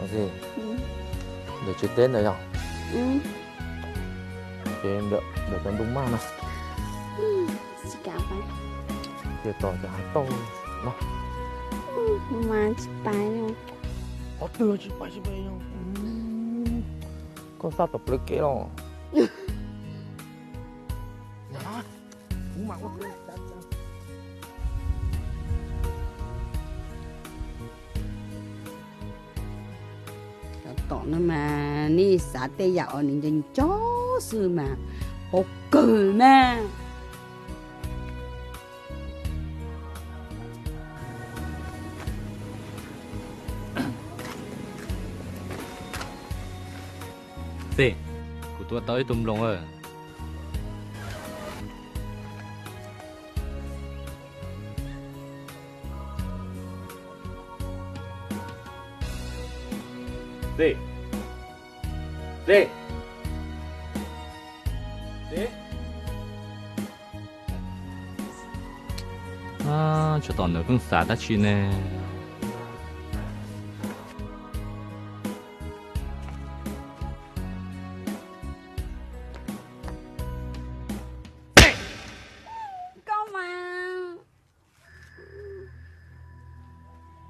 Ntawm tsev teb ntawd yog? Ces ntawm cov ntoo maj na. Ces tom cov hav tauj no. Mas tsis pais. Qhov twg tsis pais tsis pais. Koj xaj tom plawv kev los. Tom no mas nej xav tej yam uas nws nco nco xwb mas, qhov kawg mas. Xij, kuv tua tau ib tug nploos. Xij, Xij, Xij. Tsov tom ntawd pheej xav dab tsi ne?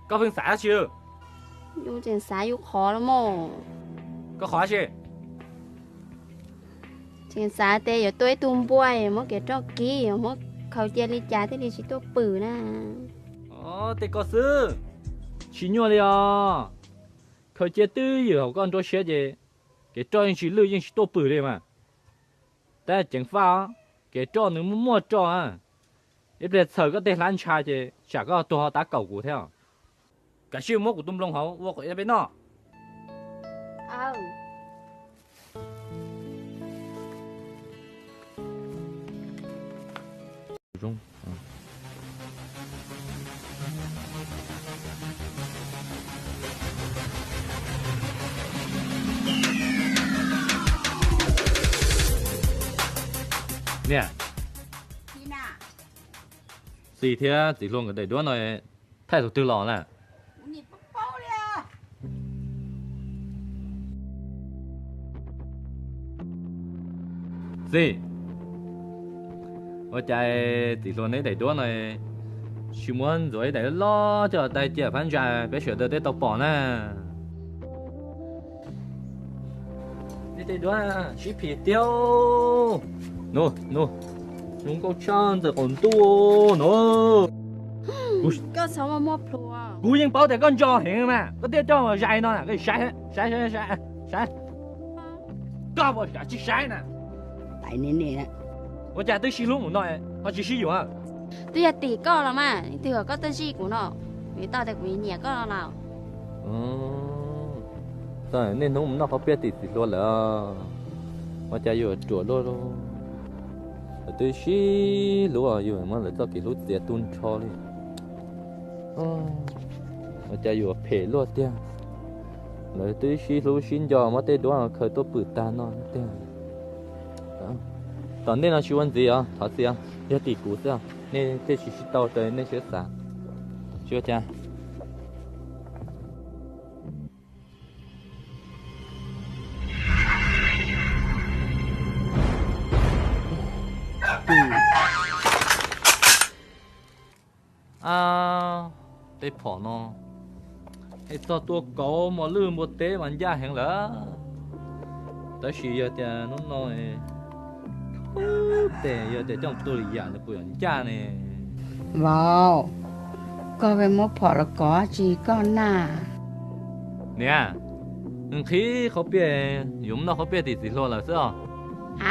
Koj pheej xav dab tsi? Yus tseem xav yus qhov los mas. Koj qhov dab tsi? Tseem xav tias yuav tua ib tug npua, muab kev roj kib, muab khaws cia li cas thiaj li tsis tuaj pwm na. Tej koj xwb, tsis nyuaj li os. Khaws cia twj ywm hauv koj nruab siab ces kev roj yeej tsis lwj yeej tsis tuaj pwm li mas. Tab ceev faj, kev roj nws muaj muaj roj. Ib pliag txhaws koj tej hlab ntsha ces tsam koj tuag ho tav kaum kuv thiab. Kav tsij muab kuv tus nploos hauv ua kom peb noj. Niam, Xis thiab txiv hluas nkawd daim duab no thaij tus twg los na? Xis, ua cas txiv hluas neb daim duab no tsis muab ntxuav ib daim loj coj tais cia phab ntsa peb sawv daws thiaj tau pom na? Neb tej duab sib phim tiag. Nus, nus, zoo nkauj tshaj ntxawm qaum ntuj no. Kuv yeej paub tias koj ntso heev mas koj thiaj coj zais no, saib, saib, saib, saib. Koj puas kam tsis saib na? Ua cas twb sib hlub mus no ho tsis sib yuav? Twb yog tim koj los mas, leej twg kom koj tuaj zij kuv no, vim tau tias kuv nyiam koj no los? Niaj hnub mus noj qhov piaj tim txiv hluas lawm, ua cas yuav ruam luaj. Lawv twb sib hlub, yus muab lawv txoj kev hlub txiav tu nrho li. Ua cas yuav phem luaj tiag. Lawv twb sib hlub sib nco muab tej duab khaws tuaj pwm tag no tiag. Tom ntej no tsis ua ntxiv os, thov txim os, yog tim kuv xwb os, nej thiaj tsis sib tau raws nej siab xav. Tsis ua cas. Ab, tej phom no es txog tua kauv mos lwj npua teb mas ncaj heev lawm. Tab sis yog tias hnub no tes yog tias coj mus tu lwm yam nws puas yuav ncaj ne? Vauv, koj muab phom los kov tsi koj na? Niam, nqhis qhov piaj, yuav mus noj qhov piaj tim txiv hluas lawm xwb os.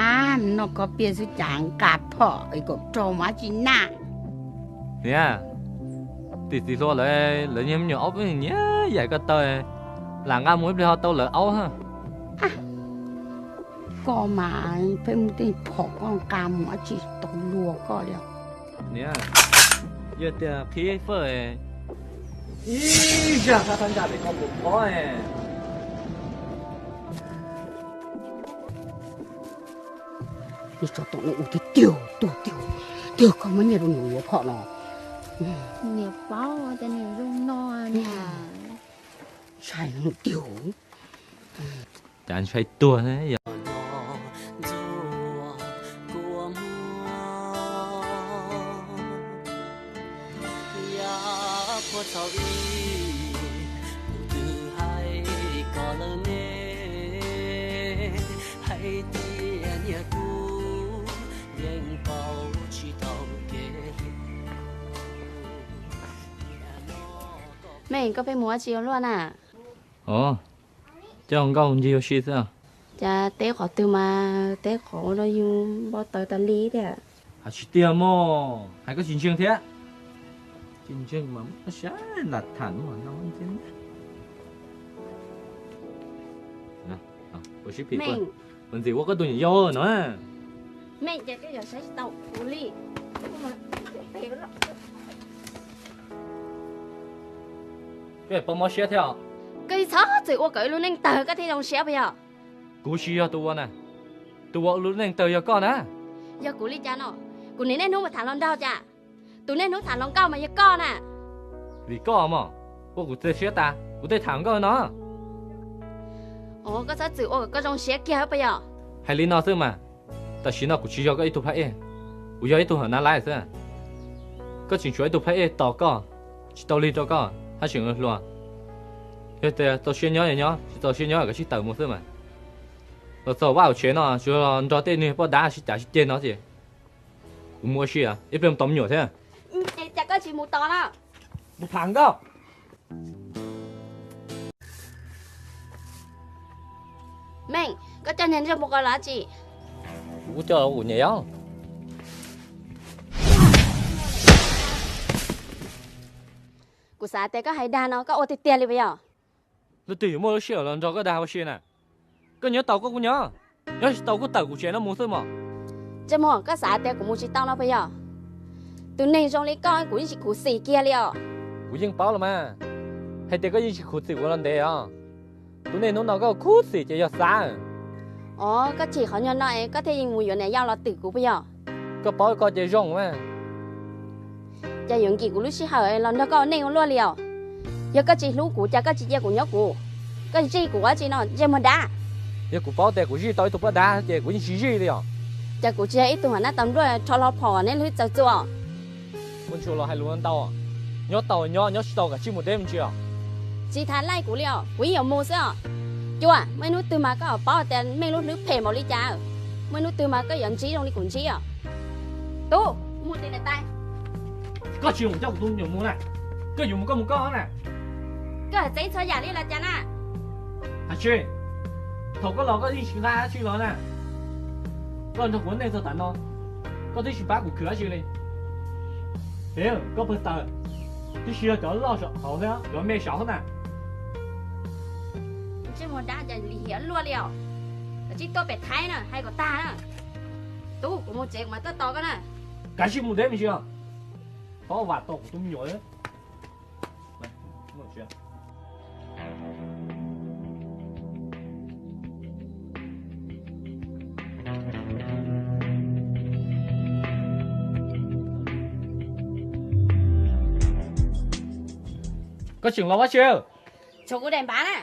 Ab, noj qhov piaj xwb cas nqa phom kom rau mas tsi na. Niam, tim txiv hluas lawv, lawv niag me nyuam aub nyiam yaim ko taw, lam nqa mus ib pliag ho tau lawv aub. Koj mas pheej muaj tej phom koj nqa mus dab tsi tau luag koj li. Niam, yog tias qhib fawj, ib zaj qab thab ntsa pem koj puas pom? Nws tso tom no ua tiag tiag, tiag tiag, tiag koj muab nyiaj rau nws yuav phom no. Niam paub tias nws zoo no niam. Ntshai tiag, cas ntshai tuag yog. Meej, koj pheej mus ua tsi ua luaj na? Os, coj nkauj ncig ua si xwb. Cas teb qhov twg mas teb qhov ua rau yus npau taws tas li thiab. Hais tsis tiag mog, hais koj tsis ntseeg thiab. Tsis ntseeg mas muab saib lam tham no. Ua ntxiv ua koj tus niam yau no. Meej, cas koj yuav saib tsis tau kuv li? Koj yuav poob mob siab thiab os. Koj txhob txwm ua kom ib lub neej tawg koj thiaj zoo siab puas yog? Kuv tsis yog tus ua na, tus ua lub neej tawg yog koj na. Yog kuv li cas no? Kuv niaj hnub mus tham hluas nraug cas, tus niaj hnub tham hluas nkauj mas yog koj na. Vim koj mog, ua kuv txias siab tas kuv tej tham hluas nkauj no. Os, koj txhob txwm ua kom koj zoo siab kiag puas yog? Hais li no xwb mas, tam sim no kuv tsis yog koj ib tug phab ej, kuv yog ib tug hawm nav laib xwb. Koj tseem tshuav ib tug phab ej tos koj, tsis tau lig rau koj haj tseem hluas. Yog tias txaus siab nyob nyob, tsis txaus siab nyob kav tsij tawm mus xwb mas. Los txog vaj hauv tsev no tsuas nrog tej niag poj dab sib cav sib ceg no ces kuv mus ua si, ib pliag mus tos me nyuam thiab. Cas koj tsis mus tos no? Mus tham nkauj. Meej, koj coj niag ntsej muag ko los tsi? Kuv coj los kuv niam yau. Kuv xav tias koj hais dag no koj ua tiag tiag li puas yog? Leej twg yuav muaj lub sij hawm los nrog koj dag ua si na? Koj nyob tau koj kuj nyob, nyob tsis tau kuj tawm kuv tsev no mus xwb mog. Ntsej muag, koj xav tias kuv mus tsis tau no puas yog? Tus neeg zoo li koj kuv yeej tsis khuv xim kiag li os. Kuv yeej paub los mas, hais tias koj yeej tsis khuv xim kuv los ntev os. Tus neeg hnub no koj khuv xim ces yog xav. Os, koj chim qhov nyuag no es koj thiaj yeej mus yuav niam yau los twm kuv puas yog? Koj paub koj ces zoo mas. Cas yuav nkim kuv lub sij hawm los nrog koj ua neej ua luaj li os? Yog koj tsis hlub kuv cas koj tsis cia kuv nyob kuv? Koj zij kuv ua tsi no ntsej muag dab? Yog kuv paub tias kuv zij tau ib tug poj dab ces kuv yeej tsis zij li os. Cas kuv tsis yog ib tug hauv nab tau npluaj rho hlo phom neb lub txawv txuas? Muaj ntsuag los hais lus ntau, nyob tau nyob, nyob tsis tau kav tsij mus deb me ntsis os. Tsis tas laij kuv li os, kuv yeej yuav mus xwb os. Cua, muaj ib hnub twg mas koj paub tias Meej lub hlwb phem npaum li cas. Muaj ib hnub twg mas koj yuav ntsib zoo li kuv ntsib os. Tub, mus tim niam tais. Koj tsis mus coj kuv tus me nyuam mus na, koj yuav mus koj mus koj na. Koj hais txeeb txhua yam li los cas na? Hais tsis, thaum koj los koj yeej tsis nqa dab tsi los na. Koj nrog kuv ua neej txog tav no, koj twb tsis pab kuv khwv dab tsi li. Pem koj pawg taws, twb tsis yog cov loj saum hauv thiab cov me saud na. Ntsej muag dab cas lim hiam luaj li os. Koj tsis tuaj pem Thaib na hais kom tag na. Tub, kuv mus tsev kuv mam tuaj tos koj na. Kav tsij mus deb me ntsis os. Tau vam tau kuv tus me nyuam. Koj tseem los ua dab tsi? Tshuav kuv daim npav na.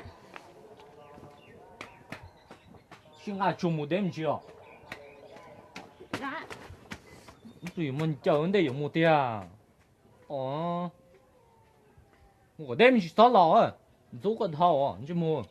Sib nqa tsuag mus deb me ntsis os. Tus yuav muaj ncaws ntej yuav mus tiag. Os, mus kom deb me ntsis txhob los, ntxub koj dhau ntsej muag.